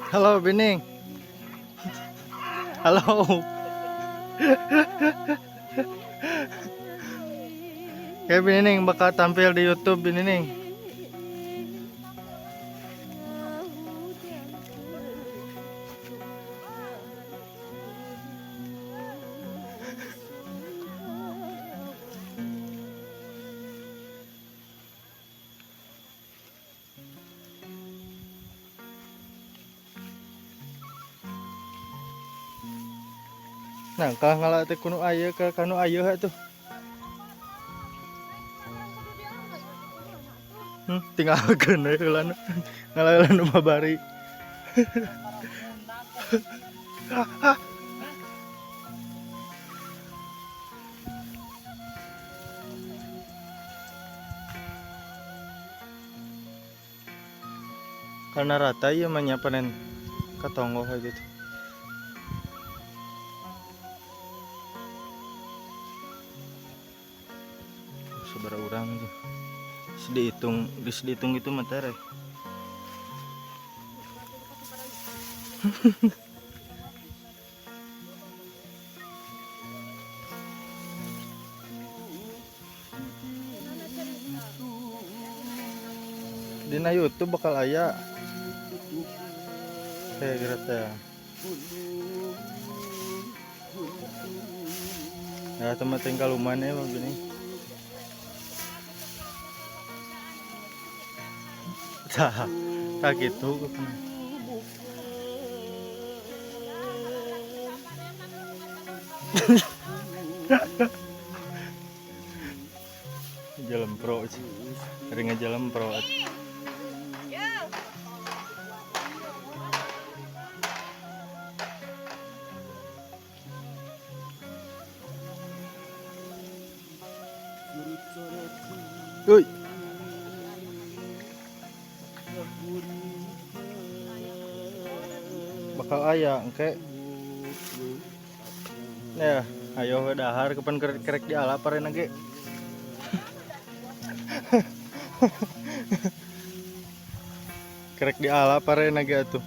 Halo Bining. Halo. Kayak Bining bakal tampil di YouTube Bining. Nah, kalau ngalah teh kuno aya ke kanu aya tuh. Tinggalkeun we heula nu. Ngalah heula nu babari. Karena rata ieu mah nya panen katonggo kayak gitu. Sabaraha urang tuh. Geus dihitung, geus dihitung gitu mah tereh. Dina YouTube bakal aya. Kayak gitu teh. Ya teman tinggal lumayan ya begini. Tah, tah gitu. Jalan pro sih. Ringa jalan pro. Uy. Bakal aya engke. Ya, ayo we dahar kapan kerek diala parena ge. Kerek diala parena ge atuh.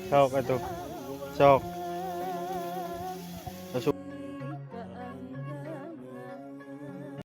Sok atuh. Sok.